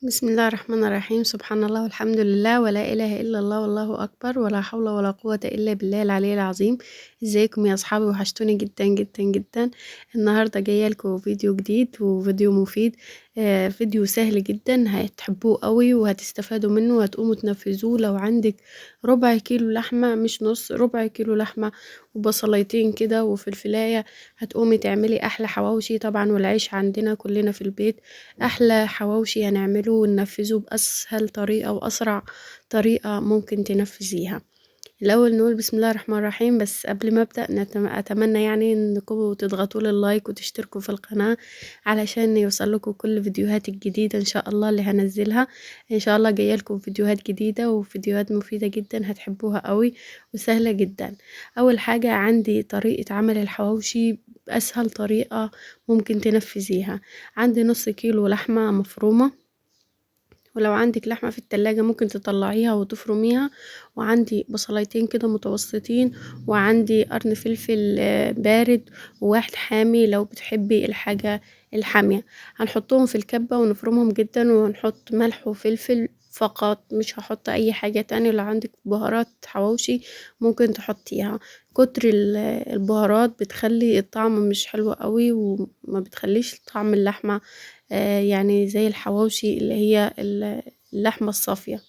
بسم الله الرحمن الرحيم. سبحان الله والحمد لله ولا إله إلا الله والله أكبر ولا حول ولا قوة إلا بالله العلي العظيم. ازيكم يا أصحابي؟ وحشتوني جدا جدا جدا. النهاردة جاية لكم فيديو جديد وفيديو مفيد، فيديو سهل جدا هتحبوه قوي وهتستفادوا منه وهتقوموا تنفذوه. لو عندك ربع كيلو لحمة، مش نص، ربع كيلو لحمة وبصليتين كده وفلفلاية، هتقومي تعملي أحلى حواوشي. طبعا والعيش عندنا كلنا في البيت، أحلى حواوشي هنعمله وننفذه بأسهل طريقة وأسرع طريقة ممكن تنفذيها. الأول نقول بسم الله الرحمن الرحيم. بس قبل ما أبدأ أتمنى إنكم تضغطوا لي اللايك وتشتركوا في القناة علشان يوصل لكم كل فيديوهات الجديدة إن شاء الله اللي هنزلها. إن شاء الله جاية لكم فيديوهات جديدة وفيديوهات مفيدة جدا هتحبوها قوي وسهلة جدا. أول حاجة عندي طريقة عمل الحواوشي بأسهل طريقة ممكن تنفذيها. عندي نص كيلو لحمة مفرومة، ولو عندك لحمة في التلاجة ممكن تطلعيها وتفرميها، وعندي بصليتين كده متوسطين، وعندي قرن فلفل بارد وواحد حامي لو بتحبي الحاجة الحامية. هنحطهم في الكبة ونفرمهم جدا، ونحط ملح وفلفل فقط، مش هحط اي حاجة تانية. لو عندك بهارات حواوشي ممكن تحطيها. كتر البهارات بتخلي الطعم مش حلو قوي وما بتخليش طعم اللحمة زي الحواوشي اللي هي اللحمة الصافية،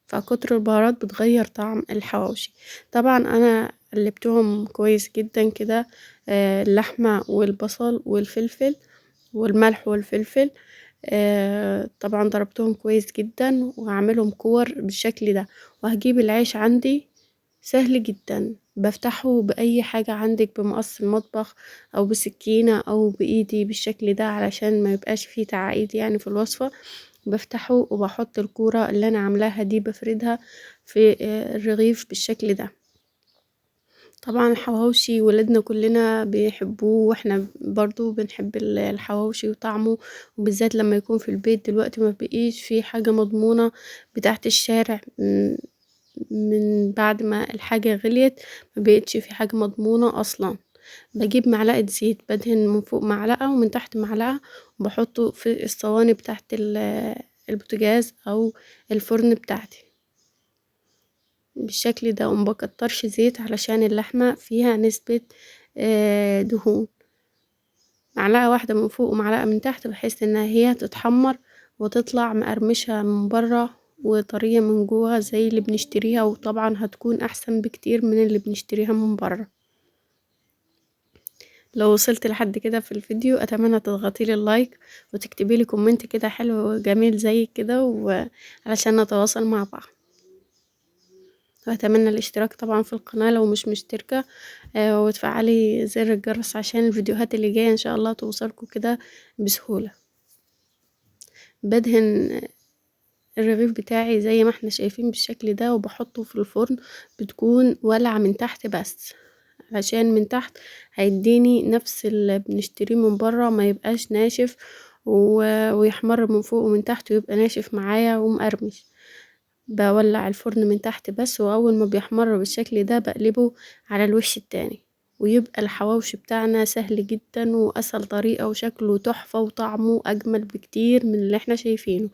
فكتر البهارات بتغير طعم الحواوشي. طبعا انا قلبتهم كويس جدا كده، اللحمة والبصل والفلفل والملح والفلفل، طبعا ضربتهم كويس جدا وهعملهم كور بالشكل ده. وهجيب العيش عندي سهل جدا، بفتحه بأي حاجة عندك، بمقص المطبخ أو بسكينة أو بإيدي بالشكل ده علشان ما يبقاش فيه تعقيد في الوصفة. بفتحه وبحط الكورة اللي أنا عاملاها دي، بفردها في الرغيف بالشكل ده. طبعا الحواوشي ولادنا كلنا بيحبوه، واحنا برضو بنحب الحواوشي وطعمه، وبالذات لما يكون في البيت. دلوقتي ما بقيش في حاجة مضمونة بتاعت الشارع، من بعد ما الحاجة غليت ما بقتش في حاجة مضمونة أصلا. بجيب معلقة زيت، بدهن من فوق معلقة ومن تحت معلقة، وبحطه في الصواني بتاعت البوتاجاز أو الفرن بتاعتي بالشكل ده، وما بكترش زيت علشان اللحمة فيها نسبة دهون. معلقة واحدة من فوق ومعلقة من تحت، بحيث إنها هي تتحمر وتطلع مقرمشة من برا وطرية من جوه زي اللي بنشتريها، وطبعا هتكون أحسن بكتير من اللي بنشتريها من برا. لو وصلت لحد كده في الفيديو أتمنى تضغطي لي ال like وتكتبي لي comment كده حلو وجميل زي كده، وعلشان نتواصل مع بعض. وأتمنى الاشتراك طبعا في القناة لو مش مشتركة، وتفعلي زر الجرس عشان الفيديوهات اللي جاية إن شاء الله توصلكوا كده بسهولة. بدهن الرغيف بتاعي زي ما احنا شايفين بالشكل ده، وبحطه في الفرن، بتكون ولعة من تحت بس، عشان من تحت هيديني نفس اللي بنشتريه من برا، ما يبقاش ناشف ويحمر من فوق ومن تحت ويبقى ناشف معايا ومقرمش. بولع الفرن من تحت بس، وأول ما بيحمر بالشكل ده بقلبه على الوش التاني، ويبقى الحواوشي بتاعنا سهل جدا وأسهل طريقة، وشكله تحفة وطعمه أجمل بكتير من اللي احنا شايفينه.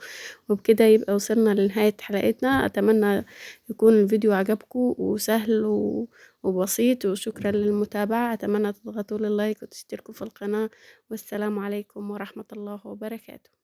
وبكده يبقى وصلنا لنهاية حلقتنا. أتمنى يكون الفيديو عجبكم وسهل وبسيط، وشكرا للمتابعة. أتمنى تضغطوا لللايك وتشتركوا في القناة، والسلام عليكم ورحمة الله وبركاته.